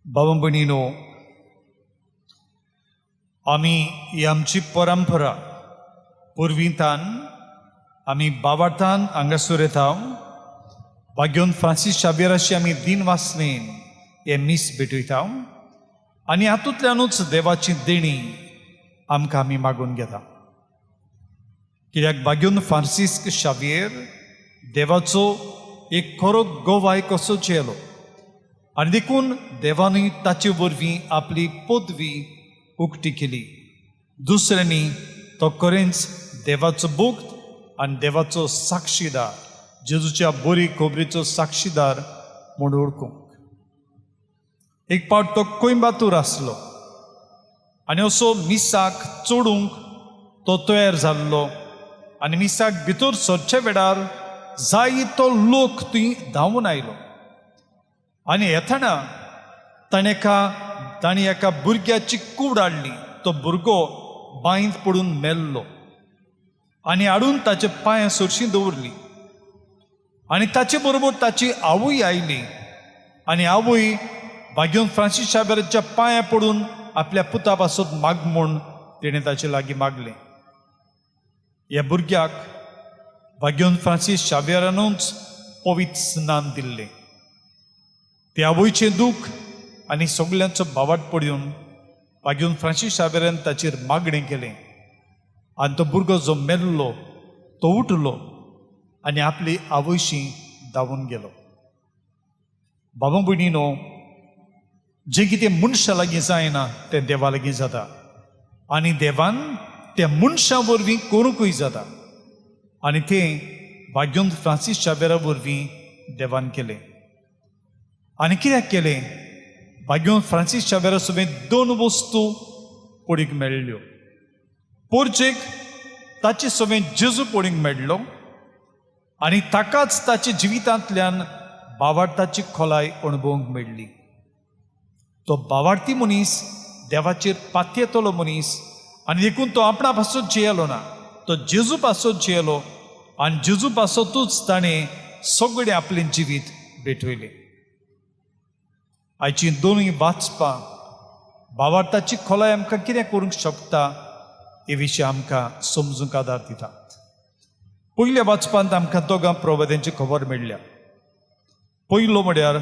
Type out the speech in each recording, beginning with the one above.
बाबा भयणीनो, आमी ही आमची परंपरा, पुर्वींतान आमी बाबार्थान हांगासर येता. भाग्योन फ्रांसीस शाबिराशी आमी दिन वासनेन हें मीस भेटयता आनी हातूंतल्यानूच देवाची देणी आमकां आमी मागून घेता, कित्याक भाग्योन फ्रांसिस्क शावियेर देवाचो एक खरो गोवाय कसो चेलो आनी देखून देवानूय ताचे वरवीं आपली पदवी उक्ती केली. दुसऱ्यांनी तो खरेंच देवाचो भक्त आनी देवाचो साक्षीदार, जेजूच्या बरी खबरीचो साक्षीदार म्हूण वळखूंक. एक फावट तो कोयंबातूर आसलो आनी असो मिसाक चडूंक तो तयार जाल्लो आनी मिसाक भितर सरच्या वेळार जाय तो लोक थंय धांवून आयलो आनी येतना ताणें एका भुरग्याची कूड हाडली. तो भुरगो बांयंत पडून मेल्लो आनी हाडून ताच्या पांयां सरशीं दवरली आनी ताचे बरोबर ताची आवय आयली आनी आवय भाग्योन फ्रांसीस शाबेराच्या पांयां पडून आपल्या पुता पासत माग म्हूण तिणें ताचे लागीं मागलें. ह्या भुरग्याक भाग्योन फ्रांसीस शावेरानूच पवित्र स्नान दिल्लें. ते आवयचें दूख आनी सगल्यांचो भावाट पडून भाग्योन फ्रांसीस शावेरान ताचेर मागणें केलें आनी तो भुरगो जो मेल्लो तो उठलो आनी आपली आवयशी धांवून गेलो. बाबा भयणीनो, जें कितें मनशा लागीं जायना तें देवा लागीं जाता आनी देवान त्या मनशां वरवीं करूंकूय जाता आनी तें भाग्योन फ्रांसीस शावेरा वरवीं देवान केलें. आनी कित्याक केलें? भाग्योन फ्रांसीस शावेरा समेत दोन वस्तू पडीक मेळ्ळ्यो. पोरचेक ताचे समेत जेजू पडीक मेळ्ळो आनी ताकाच ताच्या जिवितांतल्यान बावार्थाची खोलाय अणभवूंक मेळ्ळी. तो बावार्थी मनीस, देवाचेर पातयेतलो मनीस आनी देखून तो आपणा पासत जियेलो ना, तो जेजू पासत जियेलो आनी जेजू पासतूच ताणें सगळें आपलें जिवीत भेटयलें. आयची दोनूय वाचपां बावार्थाची खोलाय आमकां कितें करूंक शकता हे विशीं आमकां समजूंक आदार दितात. पयल्या वाचपांत आमकां दोगां प्रवाद्यांची खबर मेळ्ळ्या. पयलो म्हळ्यार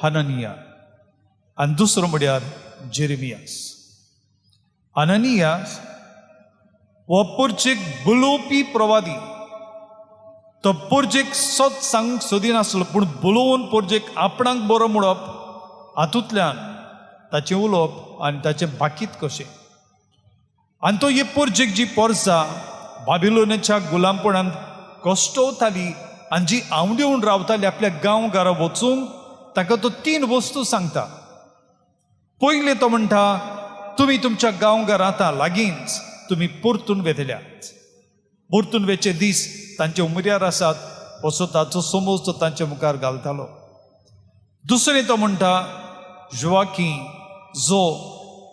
हननिया आनी दुसरो म्हळ्यार जेरेमियास. अननियास हो पोरचेक बोलोवपी प्रवादी. तो पोरजेक सत सांगूंक सोदिनासलो, पूण बोलोवन पोरजेक आपणाक बरो म्हणप हातूंतल्यान ताचें उलोवप आनी ताचें बाकीत कशें. आनी तो हे पोरजेक जी पोरसां बाबिलोनाच्या गुलामपणांत कश्टवताली आनी जी आंवडेवन रावताली आपल्या गांव घरा वचूंक, ताका तो तीन वस्तू सांगता. पयलें तो म्हणटा, तुमी तुमच्या गांव घरा आतां लागींच तुमी परतून वेतल्यात, परतून वेचे दीस तांचे उमऱ्यार आसात असो ताचो समज तो तांचे मुखार घालतालो. दुसरें तो म्हणटा, जुवाकी जो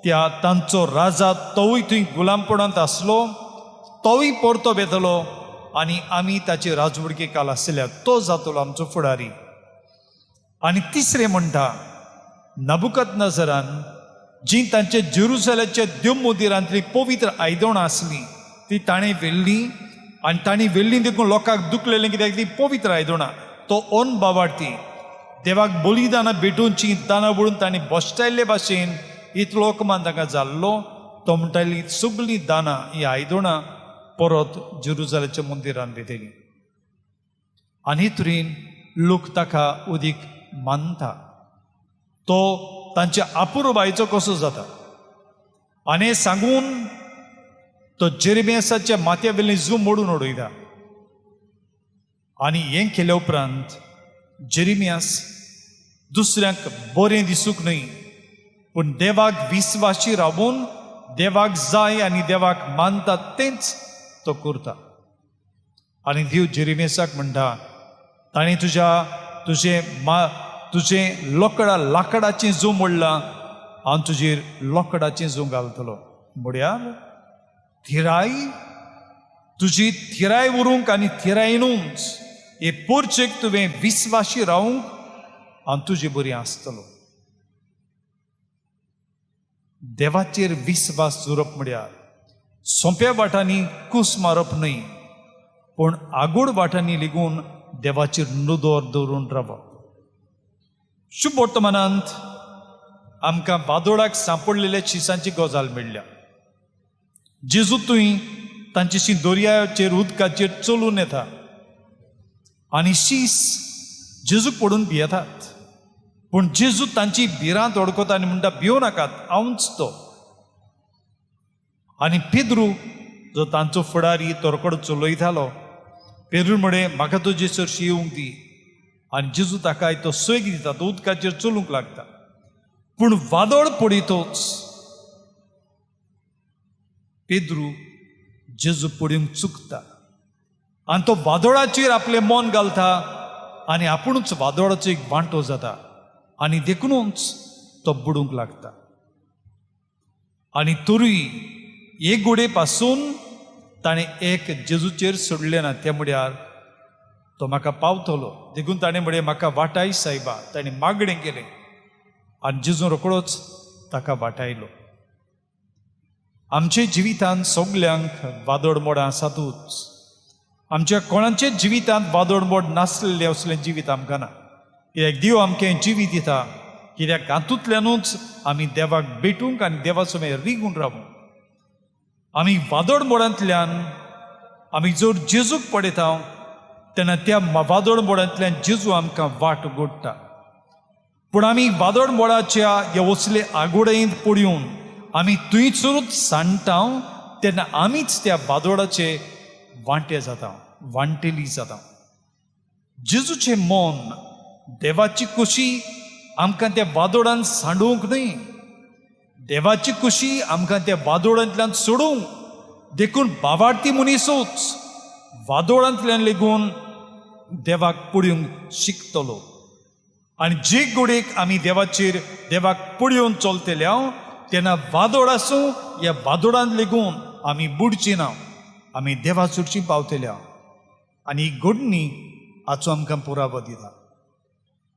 त्या तांचो राजा तोवूय थंय गुलामपणांत आसलो, तोवूय परतो वेतलो आनी आमी ताचे राजवडके काल आसल्या तो जातलो आमचो फुडारी. आनी तिसरें म्हणटा, नबुकत नजरान जी तांचे जेरुसलेच्या देव मंदिरांतली पवित्र आयदणां आसलीं ती ताणें व्हेल्लीं आनी तांणी व्हेल्लीं देखून लोकांक दुखलेलें, कित्याक ती पवित्र आयदणां. तो ओन बाबार्थी देवाक बलिदानां भेटोवची दानां म्हणून तांणी भश्टायल्ले भाशेन इतलो अपमान ताका जाल्लो. तो म्हणटाली सगळीं दानां ही आयदणां परत जेरुसलेच्या मंदिरान व्हेतली आनी तरेन लोक ताका उदीक मानता, तो तांच्या अपुरबायेचो कसो जाता. आनी सांगून तो जेरेमियासाच्या माथ्या वेली जूं मोडून उडयता. आनी हें केल्या उपरांत जेरेमियास दुसऱ्यांक बरें दिसूंक न्हय, पूण देवाक विस्वाशी रावून देवाक जाय आनी देवाक मानता तेंच तो करता. आनी देव जेरेमियासाक म्हणटा, ताणें तुज्या तुजें मा तुजें लोकडा लाकडाचें जूं मोडलां, हांव तुजेर लोकडाचें जूं घालतलो. म्हळ्यार थिराय, तुजी थिराय उरूंक आनी थिरायनूच हे पोरचेक तुवें विस्वाशी रावूंक हांव तुजे बरी आसतलो. देवाचेर विस्वास दवरप म्हळ्यार सोंप्या वाटांनी कूस मारप न्हय, पूण आगोड वाटांनी लेगून देवाचेर नदर दवरून रावप. शुभ वर्तमानांत आमकां वादोळाक सांपडलेल्या शिसांची गजाल मेळ्ळ्या. जेजू तुंय तांचेशी दर्याचेर उदकाचेर चलून येता आनी शीस जेजूक पडून भियेतात. पूण जेजू तांची भिरांत वळखता आनी म्हणटा, भियों नाकात, हांवच तो. आनी पेद्रू जो तांचो फुडारी, तो रोकडो चलयतालो. पेद्रू म्हळें, म्हाका तुजे सरशी येवंक दी. आनी जेजू ताका तो सैग दिता. तो उदकाचेर चलूंक लागता, पूण वादळ पडितच पेद्रू जेजू पडूंक चुकता आनी तो वादळाचेर आपलें मन घालता आनी आपुणूच वादळाचो एक वांटो जाता आनी देखुनूच तो बुडूंक लागता. आनी तरूय एक गोडे पासून ताणें एक जेजूचेर सोडलें ना, तें म्हळ्यार तो म्हाका पावतलो. देखून ताणें म्हळें, म्हाका वाटाय सायबा. ताणें मागणें केलें आनी जेजू रोकडोच ताका वाटायलो. आमच्या जिवितांत सगल्यांक वादळ मोडां आसातूच. आमच्या कोणाच्या जिवितांत वादळ मोड नासलेलें असलें जिवीत आमकां ना, कित्याक देव आमकां जिवीत दिता कित्याक हातूंतल्यानूच आमी देवाक भेटूंक आनी देवा समें रिगून रावूंक. आमी वादळ मोडांतल्यान आमी जर जेजूक पळयता तेन्ना त्या वादळ मोडांतल्यान जेजू आमकां वाट उगडटा. पूण आमी वादळ मोडाच्या ह्या असले आगोडेंत पडून आमी थंयसरूच सांडटा तेन्ना आमीच त्या वादळाचे वांटे जाता, वांटेली जाता. जेजूचें मन, देवाची खुशी आमकां त्या वादोळान सांडोवंक न्हय, देवाची खुशी आमकां त्या वादोळांतल्यान सोडूंक. देखून बावार्थी मनीसूच वादोळांतल्यान लेगून देवाक पळोवंक शिकतलो. आनी जे गोडेक आमी देवाचेर, देवाक पळोवन चलतले हांव, तेन्ना वादोळ आसूं, ह्या वादोळान लेगून आमी बुडची ना, आमी देवा सुरची पावतले हांव. आनी ही घडणी हाचो आमकां पुरावो दिता.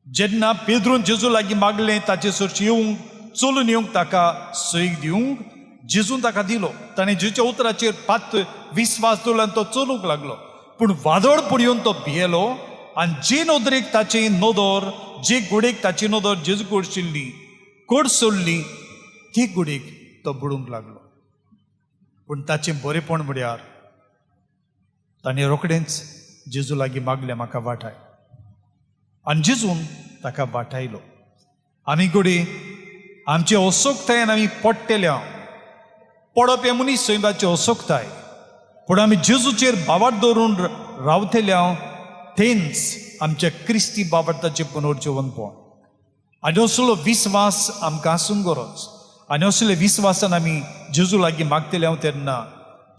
जेन्ना पेद्रून जेजू लागीं मागलें ताचे सरशी येवंक, चलून येवंक, ताका सैग दिवंक, जेजून ताका दिलो. ताणें जेजूच्या उतराचेर पात विस्वास दवरलो आनी तो चलूंक लागलो. पूण वादळ पळोवन तो भियेलो आनी जे नदरेक ताची नदर, जे गोडेक ताची नदर जेजू कडशिल्ली कडसरली, ते गोडेक तो बुडूंक लागलो. पूण ताचें बरेपण म्हळ्यार ताणें रोखडेंच जेजू लागीं मागलें, म्हाका वाटाय. आनी जेजून ताका वाटायलो. आमी घडये आमचे असोक्तायेन आमी पडटेले. पडप हें मनीस सैमाची असोक्ताय, पूण आमी जेजूचेर भावार्थ दवरून रावतले तेंच आमच्या क्रिस्ती बाबडताचें पुनर्जिवनपण. आनी असलो विस्वास आमकां आसूंक गरज. आनी असले विस्वासान आमी जेजू लागीं मागतले हांव तेन्ना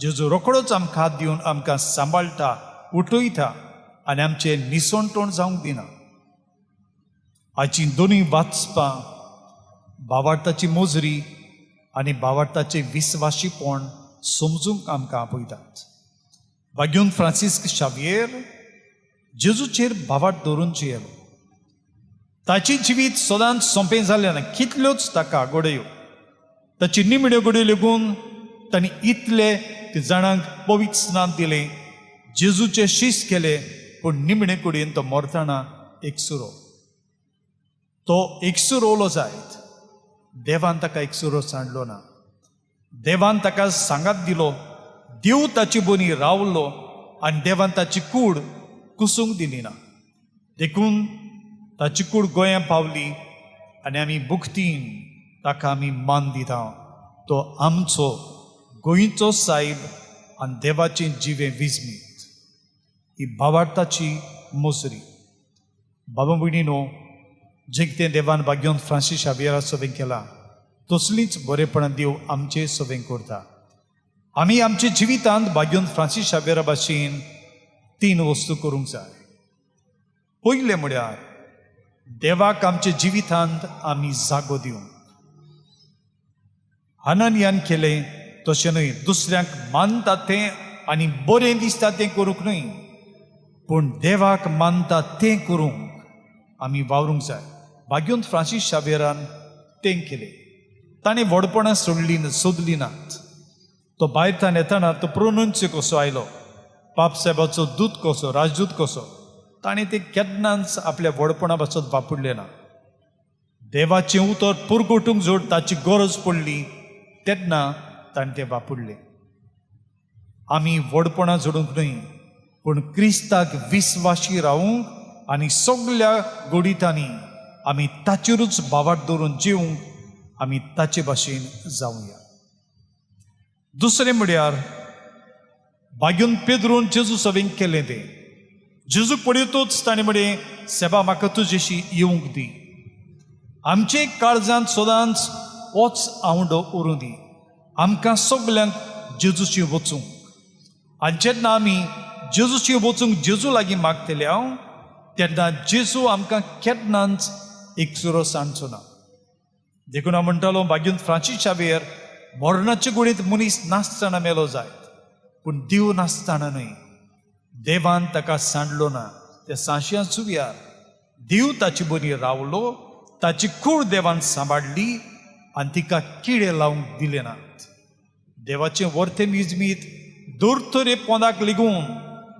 जेजू रोकडोच आमकां हात दिवन आमकां सांबाळटा, उठयता आनी आमचें निसणटण जावंक दिना. हाचीं दोनूय वाचपां बावार्थाची मोजरी आनी बावार्थाचें विस्वाशीपण समजूंक आमकां आपयतात. भाग्योन फ्रांसिस्क शावियेर जेजूचेर भावार्थ दवरून जियेलो. ताचें जिवीत सदांच सोंपें जालें ना. कितल्योच ताका घडयो, ताची निमण्यो घडयो लेगून तांणी इतले ते जाणांक पवित्र स्नान दिलें, जेजूचे शीस केले, पूण निमणे कडेन तो मरतना एकसुरो. तो एकसुरोलो जायत, देवान ताका एकसुरो सांडलो ना. देवान ताका सांगात दिलो. देव ताची बोनी रावलो आनी देवान ताची कूड कुसूंक दिली ना. देखून ताची कूड गोंया पावली आनी आमी बुखतीन ताका आमी मान दिता. तो आमचो गोंयचो सायब आनी देवाचें जिवें विजमीत. ही भावार्थाची मोसरी. बाबा भयणीनो, जें कितें देवान भाग्योन फ्रांसीस शावियरा सवें केलां तसलींच बरेपणां देव आमचे सवें करता. आमी आमच्या जिवितांत भाग्योन फ्रांसीस शावियरा भाशेन तीन वस्तू करूंक जाय. पयलें म्हळ्यार देवाक आमच्या जिवितांत आमी जागो दिवंक. हननयान केलें तशें न्हय, दुसऱ्यांक मानता तें आनी बरें दिसता तें करूंक न्हय, पूण देवाक मानता तें करूंक आमी वावरूंक जाय. भाग्योन फ्रांसीस शावेरान तें केलें. ताणें व्हडपणां सोडलीं सोदलीं नात. तो भायर थंय येतना तो प्रोनन्स्य कसो आयलो, पापसाहेबाचो दूत कसो, राजदूत कसो, ताणें ते केन्नाच आपल्या व्हडपणा पासत वापरलें ना. देवाचें उतर पुरगोटूंक जोड ताची गरज पडली तेन्ना ताणें तें वापरलें. आमी व्हडपणां जोडूंक न्हय, पूण क्रिस्ताक विस्वाशी रावूंक आनी सगल्या गोडितांनी आमी ताचेरूच भावार्थ दवरून जिवंक आमी ताचे भाशेन जावया. दुसरें म्हळ्यार भाग्यून पेद्रून जेजू सवेंक केलें तें. जेजूक पळयतूच ताणें म्हणलें, सेबा म्हाका तुजेशी येवंक दी. आमचे काळजांत सदांच होच आवंडो उरूं दी, आमकां सगल्यांक जेजूशी वचूंक. आनी जेन्ना आमी जेजूशी वचूंक जेजू लागीं मागतले हांव, तेन्ना जेजू आमकां केन्नाच एकसुरो सांडचो ना. देखून हांव म्हणटालो, भाग्यून फ्रांसीस शावेर मरणाचे गुडींत मनीस नासतना मेलो जायत, पूण देव नासतना न्हय. देवान ताका सांडलो ना. त्या सांश्यां जुव्यार देव ताचे बरी रावलो, ताची कूड देवान सांबाळ्ळी आनी तिका किडे लावंक दिले नात. देवाचें वर्तें मिजमीत दोरतरे पोंदाक लिगून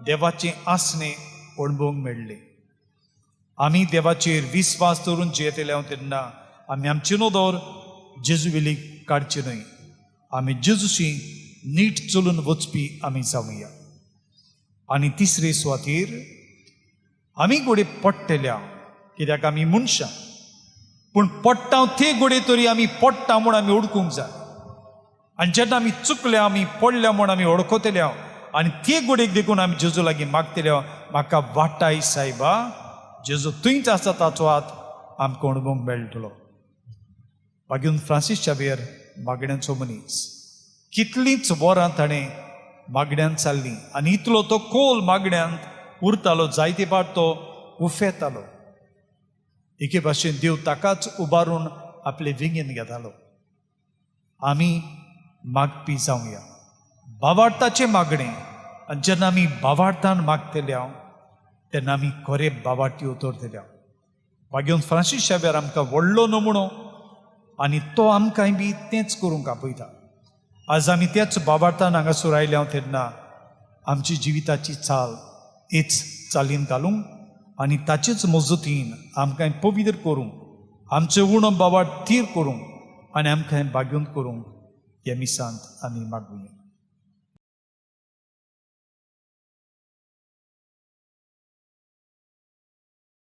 देवाचें आसणें अणभवंक मेळ्ळें. आमी देवाचेर विस्वास दवरून जियेतले हांव तेन्ना आमी आमची नदर जेजू वेली काडची न्हय. आमी जेजूशी नीट चलून वचपी आमी जावया. आनी तिसरे सुवातीर आमी घोडे पडटेल्या, कित्याक आमी मनशां, पूण पडटा ते घोडे तरी आमी पडटा म्हूण आमी ओडकूंक जाय. आनी जेन्ना आमी चुकल्या, आमी पडल्या म्हूण आमी वळखतले आनी ते गोडेक देखून आमी जेजू लागीं मागतले, म्हाका वाटाय सायबा. जेजू थंयच आसा, ताचो हात आमकां अणभवंक मेळटलो. मागीर फ्रांसीस शावेर मागण्यांचो मनीस, कितलींच वरां ताणें मागण्यांत चाललीं आनी इतलो तो खोल मागण्यांत उरतालो, जायते फावट तो उफेतालो. एके भाशेन देव ताकाच उबारून आपले विंगेन घेतालो. आमी मागपी जावया, बावार्थाचें मागणें. आनी जेन्ना आमी बावार्थान मागतले हांव, तेन्ना आमी खरे बावार्थी उतरतले हांव. मागीर फ्रांसीस शावेर आमकां व्हडलो नमुनो आनी तो आमकांय बी तेंच करूंक आपयता. आज आमी त्याच बाबार्थान हांगासर आयले हांव, तेन्ना आमची जिविताची चाल हेच चालीन घालूंक आनी ताचेच मजतीन आमकां पवित्र करूंक, आमचें उणो बाबार थीर करूंक आनी आमकां भाग्योन करूंक ह्या मिसांत आमी मागुया.